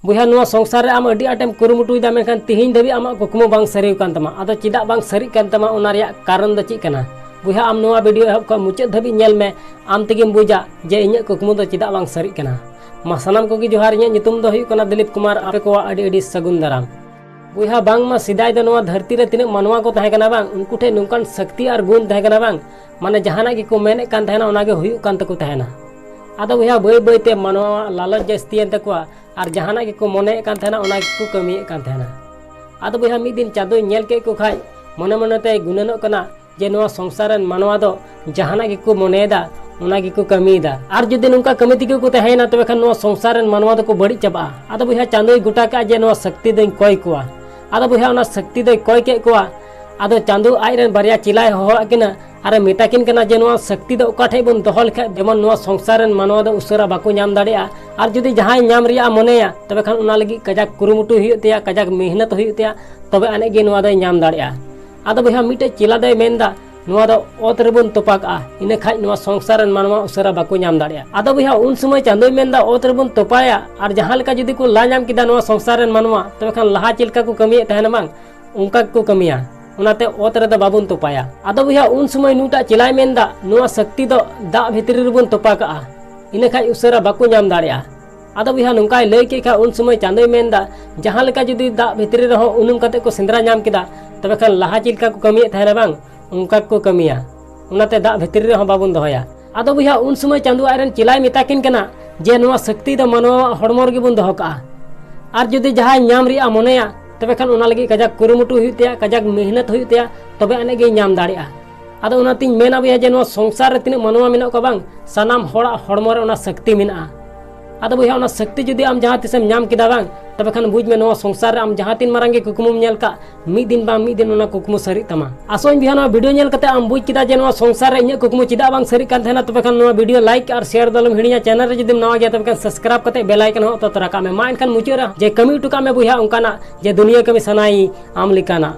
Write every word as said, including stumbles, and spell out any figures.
ᱵᱚᱭᱦᱟ, ᱱᱚᱣᱟ ᱥᱚᱝᱥᱟᱨ ᱨᱮ ᱟᱢ ᱟᱹᱰᱤ ᱟᱸᱴᱮᱢ ᱠᱩᱨᱩᱢᱩᱴᱩᱭᱮᱫᱟ, ᱢᱮᱱᱠᱷᱟᱱ ᱛᱤᱦᱤᱧ ᱫᱷᱟᱹᱵᱤᱡ ᱟᱢᱟᱜ ᱠᱩᱠᱢᱩ ᱵᱟᱝ ᱥᱟᱹᱨᱤ ᱟᱠᱟᱱ ᱛᱟᱢᱟ᱾ ᱟᱫᱚ ᱪᱮᱫᱟᱜ ᱵᱟᱝ ᱥᱟᱹᱨᱤᱜ ᱠᱟᱱ ᱛᱟᱢᱟ, ᱚᱱᱟ ᱨᱮᱭᱟᱜ ᱠᱟᱨᱚᱱ ᱫᱚ ᱪᱮᱫ ᱠᱟᱱᱟ? ᱵᱚᱭᱦᱟ, ᱟᱢ ᱱᱚᱣᱟ ᱵᱷᱤᱰᱤᱭᱳ ᱮᱦᱚᱵ ᱠᱷᱚᱱ ᱢᱩᱪᱟᱹᱫ ᱫᱷᱟᱹᱵᱤᱡ ᱧᱮᱞ ᱢᱮ, ᱟᱢ ᱛᱮᱜᱮᱢ ᱵᱩᱡᱟ ᱡᱮ ᱤᱧᱟᱹᱜ ᱠᱩᱠᱢᱩ ᱫᱚ ᱪᱮᱫᱟᱜ ᱵᱟᱝ ᱥᱟᱹᱨᱤᱜ ᱠᱟᱱᱟ᱾ ᱢᱟ ᱥᱟᱱᱟᱢ ᱠᱚᱜᱮ ᱡᱚᱦᱟᱨ, ᱤᱧᱟᱹᱜ ᱧᱩᱛᱩᱢ ᱫᱚ ᱦᱩᱭᱩᱜ ᱠᱟᱱᱟ ᱫᱤᱞᱤᱯ ᱠᱩᱢᱟᱨ, ᱟᱯᱮ ᱠᱚᱣᱟᱜ ᱟᱹᱰᱤ ᱟᱹᱰᱤ ᱥᱟᱹᱜᱩᱱ ᱫᱟᱨᱟᱢ᱾ ᱵᱚᱭᱦᱟ, ᱵᱟᱝᱢᱟ ᱥᱮᱫᱟᱭ ᱫᱚ ᱱᱚᱣᱟ ᱫᱷᱟᱹᱨᱛᱤ ᱨᱮ ᱛᱤᱱᱟᱹᱜ ᱢᱟᱱᱣᱟ ᱠᱚ ᱛᱟᱦᱮᱸ ᱠᱟᱱᱟ ᱵᱟᱝ, ᱩᱱᱠᱩ ᱴᱷᱮᱱ ᱱᱚᱝᱠᱟᱱ ᱥᱟᱹᱠᱛᱤ ᱟᱨ ᱜᱩᱱ ᱛᱟᱦᱮᱸ ᱠᱟᱱᱟ ᱵᱟᱝ, ᱢᱟᱱᱮ ᱡᱟᱦᱟᱱᱟᱜ ᱜᱮᱠᱚ ᱢᱮᱱᱮᱫ ᱠᱟᱱ ᱛᱟᱦᱮᱱᱟ, ᱚᱱᱟᱜᱮ ᱦᱩᱭᱩᱜ ᱠᱟᱱ ᱛᱟᱠᱚ ᱛᱟᱦᱮᱱᱟ᱾ ᱟᱫᱚ ᱵᱚᱭᱦᱟ, ᱵᱟᱹᱭ ᱵᱟᱹᱭᱛᱮ ᱢᱟᱱᱣᱟᱣᱟᱜ ᱞᱟᱞᱚᱪ ᱡᱟᱹᱥᱛᱤᱭᱮᱱ ᱛᱟᱠᱚᱣᱟ ᱟᱨ ᱡᱟᱦᱟᱱᱟᱜ ᱜᱮᱠᱚ ᱢᱚᱱᱮᱭᱮᱫ ᱠᱟᱱ ᱛᱟᱦᱮᱱᱟ, ᱚᱱᱟ ᱜᱮᱠᱚ ᱠᱟᱹᱢᱤᱭᱮᱫ ᱠᱟᱱ ᱛᱟᱦᱮᱱᱟ᱾ ᱟᱫᱚ ᱵᱚᱭᱦᱟ, ᱢᱤᱫ ᱫᱤᱱ ᱪᱟᱸᱫᱳᱭ ᱧᱮᱞ ᱠᱮᱫ ᱠᱚ ᱠᱷᱟᱡ ᱢᱚᱱᱮ ᱢᱚᱱᱮ ᱛᱮᱭ ᱜᱩᱱᱟᱹᱱᱚᱜ ᱠᱟᱱᱟ ᱡᱮ ᱱᱚᱣᱟ ᱥᱚᱝᱥᱟᱨ ᱨᱮᱱ ᱢᱟᱱᱣᱟ ᱫᱚ ᱡᱟᱦᱟᱱᱟᱜ ᱜᱮᱠᱚ ᱢᱚᱱᱮᱭᱮᱫᱟ, ᱚᱱᱟ ᱜᱮᱠᱚ ᱠᱟᱹᱢᱤᱭᱮᱫᱟ᱾ ᱟᱨ ᱡᱩᱫᱤ ᱱᱚᱝᱠᱟ ᱠᱟᱹᱢᱤ ᱛᱮᱜᱮ ᱠᱚ ᱛᱟᱦᱮᱸᱭᱮᱱᱟ, ᱛᱚᱵᱮ ᱠᱷᱟᱱ ᱱᱚᱣᱟ ᱥᱚᱝᱥᱟᱨ ᱨᱮᱱ ᱢᱟᱱᱣᱟ ᱫᱚᱠᱚ ᱵᱟᱹᱲᱤᱡ ᱪᱟᱵᱟᱜᱼᱟ᱾ ᱟᱫᱚ ᱵᱚᱭᱦᱟ, ᱪᱟᱸᱫᱳᱭ ᱜᱚᱴᱟ ᱠᱟᱜᱼᱟ ᱡᱮ ᱱᱚᱣᱟ ᱥᱟᱹᱠᱛᱤ ᱫᱚᱧ ᱠᱚᱭ ᱠᱚᱣᱟ᱾ ᱟᱫᱚ ᱵᱚᱭᱦᱟ, ᱚᱱᱟ ᱥᱟᱹᱠᱛᱤ ᱫᱚᱭ ᱠᱚᱭ ᱠᱮᱫ ᱠᱚᱣᱟ᱾ ᱟᱫᱚ ᱪᱟᱸᱫᱳ ᱟᱡ ᱨᱮᱱ ᱵᱟᱨᱭᱟ ᱪᱮᱞᱟᱭ ᱦᱚᱦᱚᱣᱟᱫ ᱠᱤᱱᱟ ᱟᱨᱮ ᱢᱮᱛᱟ ᱠᱤᱱ ᱠᱟᱱᱟ ᱡᱮ ᱱᱚᱣᱟ ᱥᱟᱹᱠᱛᱤ ᱫᱚ ᱚᱠᱟ ᱴᱷᱮᱡ ᱵᱚᱱ ᱫᱚᱦᱚ ᱞᱮᱠᱷᱟᱡ ᱡᱮᱢᱚᱱ ᱱᱚᱣᱟ ᱥᱚᱝᱥᱟᱨ ᱨᱮᱱ ᱢᱟᱱᱣᱟ ᱫᱚ ᱩᱥᱟᱹᱨᱟ ᱵᱟᱠᱚ ᱧᱟᱢ ᱫᱟᱲᱮᱭᱟᱜᱼᱟ, ᱟᱨ ᱡᱩᱫᱤ ᱡᱟᱦᱟᱸᱭ ᱧᱟᱢ ᱨᱮᱭᱟᱜ ᱮ ᱢᱚᱱᱮᱭᱟ, ᱛᱚᱵᱮ ᱠᱷᱟᱱ ᱚᱱᱟ ᱞᱟᱹᱜᱤᱫ ᱠᱟᱡᱟᱠ ᱠᱩᱨᱩᱢᱩᱴᱩ ᱦᱩᱭᱩᱜ ᱛᱟᱭᱟ, ᱠᱟᱡᱟᱠ ᱢᱮᱦᱱᱚᱛ ᱦᱩᱭᱩᱜ ᱛᱟᱭᱟ, ᱛᱚᱵᱮ ᱟᱹᱱᱤᱡ ᱜᱮ ᱱᱚᱣᱟ ᱫᱚᱭ ᱧᱟᱢ ᱫᱟᱲᱮᱭᱟᱜᱼᱟ᱾ ᱟᱫᱚ ᱵᱚᱭᱦᱟ, ᱢᱤᱫᱴᱮᱡ ᱪᱮᱞᱟ ᱫᱚᱭ ᱢᱮᱱᱫᱟ, ᱱᱚᱣᱟ ᱫᱚ ᱚᱛ ᱨᱮᱵᱚᱱ ᱛᱚᱯᱟ ᱠᱟᱜᱼᱟ, ᱤᱱᱟᱹ ᱠᱷᱟᱡ ᱱᱚᱣᱟ ᱥᱚᱝᱥᱟᱨ ᱨᱮᱱ ᱢᱟᱱᱣᱟ ᱩᱥᱟᱹᱨᱟ ᱵᱟᱠᱚ ᱧᱟᱢ ᱫᱟᱲᱮᱭᱟᱜᱼᱟ᱾ ᱟᱫᱚ ᱵᱚᱭᱦᱟ, ᱩᱱ ᱥᱚᱢᱚᱭ ᱪᱟᱸᱫᱳᱭ ᱢᱮᱱᱫᱟ, ᱚᱛ ᱨᱮᱵᱚᱱ ᱛᱚᱯᱟᱭᱟ, ᱟᱨ ᱡᱟᱦᱟᱸ ᱞᱮᱠᱟ ᱡᱩᱫᱤ ᱠᱚ ᱞᱟ ᱧᱟᱢ ᱠᱮᱫᱟ ᱱᱚᱣᱟ ᱥᱚᱝᱥᱟᱨ ᱨᱮᱱ ᱢᱟᱱᱣᱟ, ᱛᱚᱵᱮ ᱠᱷᱟᱱ ᱞᱟᱦᱟ ᱪᱮᱫ ᱞᱮᱠᱟ ᱠᱚ ᱠᱟᱹᱢᱤᱭᱮᱫ ᱛᱟᱦᱮᱱᱟ ᱵᱟᱝ, ᱚᱱᱠᱟ ᱜᱮᱠᱚ ᱠᱟᱹᱢᱤᱭᱟ᱾ ᱚᱱᱟᱛᱮ ᱚᱛ ᱨᱮᱫᱚ ᱵᱟᱵᱚᱱ ᱛᱚᱯᱟᱭᱟ᱾ ᱟᱫᱚ ᱵᱚᱭᱦᱟ, ᱩᱱ ᱥᱚᱢᱚᱭ ᱱᱩᱭᱴᱟᱜ ᱪᱮᱞᱟᱭ ᱢᱮᱱᱫᱟ, ᱱᱚᱣᱟ ᱥᱟᱹᱠᱛᱤ ᱫᱚ ᱫᱟᱜ ᱵᱷᱤᱛᱨᱤ ᱨᱮᱵᱚᱱ ᱛᱚᱯᱟ ᱠᱟᱜᱼᱟ, ᱤᱱᱟᱹ ᱠᱷᱟᱡ ᱩᱥᱟᱹᱨᱟ ᱵᱟᱠᱚ ᱧᱟᱢ ᱫᱟᱲᱮᱭᱟᱜᱼᱟ᱾ ᱟᱫᱚ ᱵᱚᱭᱦᱟ, ᱱᱚᱝᱠᱟᱭ ᱞᱟᱹᱭ ᱠᱮᱫ ᱠᱷᱟᱡ, ᱩᱱ ᱥᱚᱢᱚᱭ ᱪᱟᱸᱫᱳᱭ ᱢᱮᱱᱫᱟ, ᱡᱟᱦᱟᱸ ᱞᱮᱠᱟ ᱡᱩᱫᱤ ᱫᱟᱜ ᱵᱷᱤᱛᱨᱤ ᱨᱮᱦᱚᱸ ᱩᱱᱩᱢ ᱠᱟᱛᱮ ᱠᱚ ᱥᱮᱸᱫᱽᱨᱟ ᱧᱟᱢ ᱠᱮᱫᱟ, ᱛᱚᱵᱮ ᱠᱷᱟᱱ ᱞᱟᱦᱟ ᱪᱮᱫ ᱞᱮᱠᱟ ᱠᱚ ᱠᱟᱹᱢᱤᱭᱮᱫ ᱛᱟᱦᱮᱱᱟ ᱵᱟᱝ, ᱚᱱᱠᱟ ᱜᱮᱠᱚ ᱠᱟᱹᱢᱤᱭᱟ᱾ ᱚᱱᱟᱛᱮ ᱫᱟᱜ ᱵᱷᱤᱛᱨᱤ ᱨᱮᱦᱚᱸ ᱵᱟᱵᱚᱱ ᱫᱚᱦᱚᱭᱟ᱾ ᱟᱫᱚ ᱵᱚᱭᱦᱟ, ᱩᱱ ᱥᱚᱢᱚᱭ ᱪᱟᱸᱫᱳ ᱟᱡᱨᱮᱱ ᱪᱮᱞᱟᱭ ᱢᱮᱛᱟ ᱠᱤᱱ ᱠᱟᱱᱟ ᱡᱮ ᱱᱚᱣᱟ ᱥᱟᱹᱠᱛᱤ ᱫᱚ ᱢᱟᱱᱣᱟᱣᱟᱜ ᱦᱚᱲᱢᱚ ᱨᱮᱜᱮ ᱵᱚᱱ ᱫᱚᱦᱚ ᱠᱟᱜᱼᱟ, ᱟᱨ ᱡᱩᱫᱤ ᱡᱟᱦᱟᱸᱭ ᱧᱟᱢ ᱨᱮᱭᱟᱜ ᱢᱚᱱᱮᱭᱟ, ᱛᱚᱵᱮ ᱠᱷᱟᱱ ᱚᱱᱟ ᱞᱟᱹᱜᱤᱫ ᱠᱟᱡᱟᱠ ᱠᱩᱨᱩᱢᱩᱴᱩ ᱦᱩᱭᱩᱜ ᱛᱟᱭᱟ, ᱠᱟᱡᱟᱠ ᱢᱮᱦᱱᱚᱛ ᱦᱩᱭᱩᱜ ᱛᱟᱭᱟ, ᱛᱚᱵᱮ ᱟᱹᱱᱤᱡ ᱜᱮᱭ ᱧᱟᱢ ᱫᱟᱲᱮᱭᱟᱜᱼᱟ᱾ ᱟᱫᱚ ᱚᱱᱟᱛᱤᱧ ᱢᱮᱱᱟ ᱵᱚᱭᱦᱟ ᱡᱮ ᱱᱚᱣᱟ ᱥᱚᱝᱥᱟᱨ ᱨᱮ ᱛᱤᱱᱟᱹᱜ ᱢᱟᱱᱣᱟ ᱢᱮᱱᱟᱜ ᱠᱚᱣᱟ ᱵᱟᱝ, ᱥᱟᱱᱟᱢ ᱦᱚᱲᱟᱜ ᱦᱚᱲᱢᱚ ᱨᱮ ᱚᱱᱟ ᱥᱟᱹᱠᱛᱤ ᱢᱮᱱᱟᱜᱼᱟ᱾ ᱟᱫᱚ ᱵᱚᱭᱦᱟ, ᱚᱱᱟ ᱥᱟᱹᱠᱛᱤ ᱡᱩᱫᱤ ᱟᱢ ᱡᱟᱦᱟᱸ ᱛᱤᱥᱮᱢ ᱧᱟᱢ ᱠᱮᱫᱟ ᱵᱟᱝ, ᱛᱚᱵᱮ ᱠᱷᱟᱱ ᱵᱩᱡᱽ ᱢᱮ, ᱱᱚᱣᱟ ᱥᱚᱝᱥᱟᱨ ᱨᱮ ᱟᱢ ᱡᱟᱦᱟᱸ ᱛᱤᱱ ᱢᱟᱨᱟᱝ ᱜᱮ ᱠᱩᱠᱢᱩᱢ ᱧᱮᱞ ᱠᱟᱜ, ᱢᱤᱫ ᱫᱤᱱ ᱵᱟᱝ ᱢᱤᱫ ᱫᱤᱱ ᱚᱱᱟ ᱠᱩᱠᱢᱩ ᱥᱟᱹᱨᱤᱜ ᱛᱟᱢᱟ᱾ ᱟᱥᱚᱜ ᱟᱹᱧ ᱵᱚᱭᱦᱟ, ᱱᱚᱣᱟ ᱵᱷᱤᱰᱤᱭᱳ ᱧᱮᱞ ᱠᱟᱛᱮ ᱟᱢ ᱵᱩᱡᱽ ᱠᱮᱫᱟ ᱡᱮ ᱱᱚᱣᱟ ᱥᱚᱝᱥᱟᱨ ᱨᱮ ᱤᱧᱟᱹᱜ ᱠᱩᱠᱢᱩ ᱪᱮᱫᱟᱜ ᱵᱟᱝ ᱥᱟᱹᱨᱤᱜ ᱠᱟᱱ ᱛᱟᱦᱮᱱᱟ, ᱛᱚᱵᱮ ᱠᱷᱟᱱ ᱱᱚᱣᱟ ᱵᱷᱤᱰᱤᱭᱳ ᱞᱟᱭᱤᱠ ᱟᱨ ᱥᱮᱭᱟᱨ ᱫᱚ ᱟᱞᱚᱢ ᱦᱤᱲᱤᱧᱟ᱾ ᱪᱮᱱᱮᱞ ᱨᱮ ᱡᱩᱫᱤᱢ ᱱᱟᱣᱟ ᱜᱮᱭᱟ, ᱛᱚᱵᱮ ᱠᱷᱟᱱ ᱥᱟᱵᱥᱠᱨᱟᱭᱤᱵ ᱠᱟᱛᱮ ᱵᱮᱞ ᱟᱭᱠᱚᱱ ᱦᱚᱸ ᱚᱛᱚ ᱛᱚᱨᱟ ᱠᱟᱜ ᱢᱮ᱾ ᱢᱟ ᱮᱱᱠᱷᱟᱱ ᱢᱩᱪᱟᱹᱫ ᱨᱮ ᱡᱮ ᱠᱟᱹᱢᱤ ᱦᱚᱴᱚ ᱠᱟᱜ ᱢᱮ ᱵᱚᱭᱦᱟ ᱚᱱᱠᱟᱱᱟᱜ ᱡᱮ ᱫᱩᱱᱤᱭᱟᱹ ᱠᱟᱹᱢᱤ ᱥᱟᱱᱟᱭᱤᱧ ᱟᱢ ᱞᱮᱠᱟᱱᱟᱜ᱾